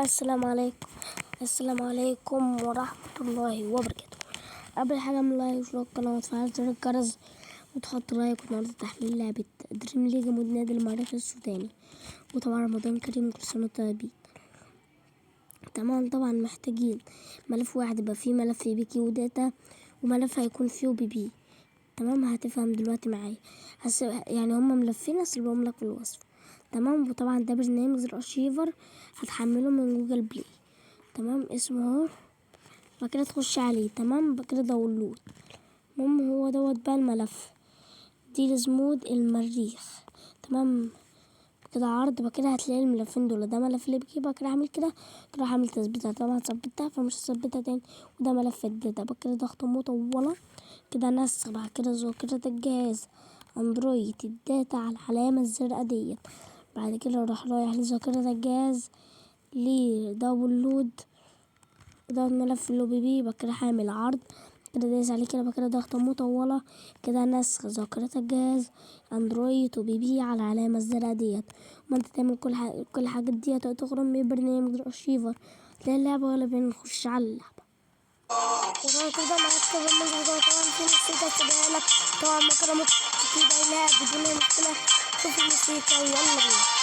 السلام عليكم، السلام عليكم ورحمة الله وبركاته. قبل حاجة اعمل like واشتراك القناة وتفعل زر الجرس وتحط like. والنهارده تحميل لعبة Dream League mod نادي المريخ السوداني، وطبعا رمضان كريم كل سنة وانتم طيبين. تمام، طبعا محتاجين ملف واحد يبقى فيه ملف APK و data، وملف هيكون فيه OBB. تمام، هتفهم دلوقتي معايا. يعني هما ملفين هسيبهم لك في الوصف. تمام، وطبعا ده برنامج الارشيفر هتحمله من Google Play. تمام، اسمه اهو، بعد كده تخش عليه. تمام، بعد كده download. المهم هو دوت بقى الملف ديلز mod المريخ. تمام كده عرض، بعد كده هتلاقي الملفين دول، ده ملف ال APK، بعد كده هعمل كده كده هعمل تثبيتها. طبعا ثبتها فمش هثبتها تاني. وده ملف ال data. بعد كده ضغطة مطولة كده نسخ، بعد كده ذاكرة الجهاز اندرويد ال data على العلامة الزرقاء ديت. بعد كده راح رايح لذاكرة الجهاز ل download، ده الملف ال OBB. بعد كده هعمل عرض كده دايس عليه كده، بعد كده ضغطة مطولة كده نسخ ذاكرة الجهاز اندرويد OBB على العلامة الزرقاء ديت. وما انت تعمل كل الحاجات ديت هتخرج من برنامج الارشيفر، تلاقي اللعبة ولا بنخش على اللعبة. وطبعا كده معاك كده من جوه. طبعا في موسيقى سيبها لك، طبعا ممكن تبينها بدون مشكلة. شوف الموسيقى ويلا بينا.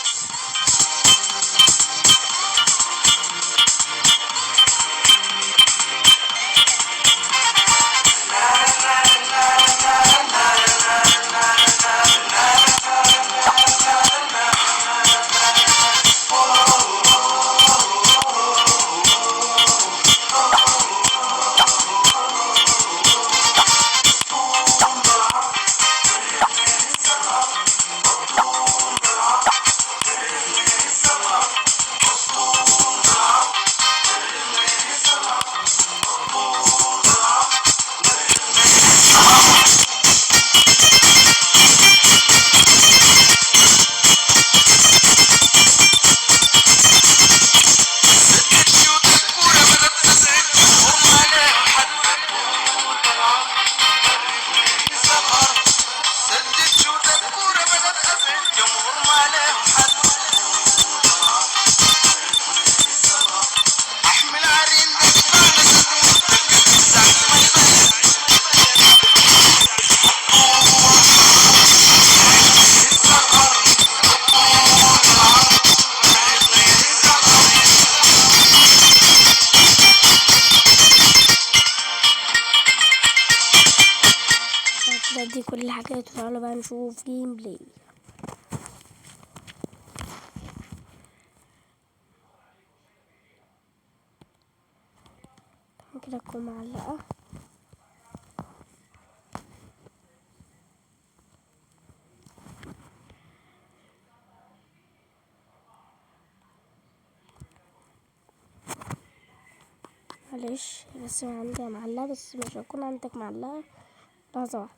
دي كل الحاجات، وتعالوا بقى نشوف gameplay. كده تكون معلقة. معلش بس عندي معلقة، بس مش هيكون عندك معلقة. لحظة واحدة.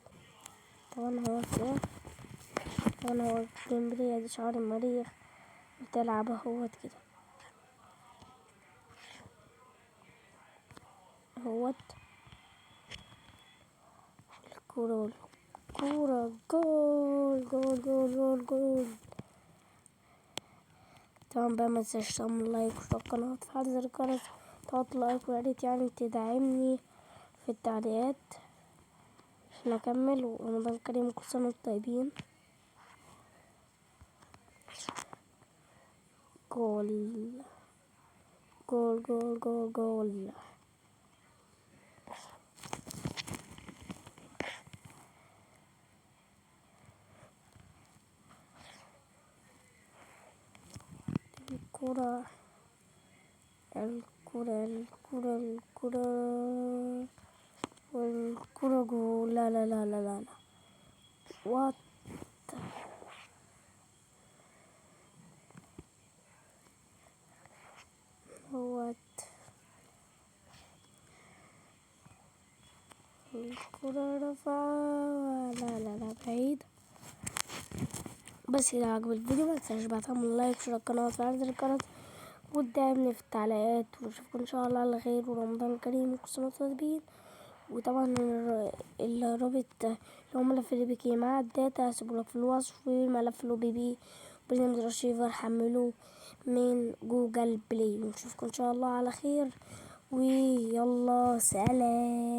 طبعا هو كده، طبعا هو gameplay ادي شعار المريخ بتلعب اهوت كده اهوت. الكورة الكورة جول جول جول جول جول. طبعا بقى ما تنساش تعمل like واشتراك القناة وتفعل زر الجرس وتحط like، ويا ريت يعني تدعمني في التعليقات عشان اكمل. ورمضان كريم كل سنة وانتم طيبين. جول جول جول جول جول. الكرة الكرة الكرة الكرة والكرة جول. لا لا لا لا لا لا what what. الكرة رفعة. لا لا لا بعيد. بس إذا عجبك الفيديو ما تنساش بقى تعمل like واشتراك القناة وتفعل زر الجرس وتدعمني في التعليقات. واشوفكم ان شاء الله على خير، ورمضان كريم وكل سنة وانتم طيبين. وطبعا الرابط اللي هو ملف ال APK مع ال data هسيبهولك في الوصف، وملف ال OBB برنامج ارشيفر حملوه من جوجل بلاي. ونشوفكم ان شاء الله على خير، ويلا سلام.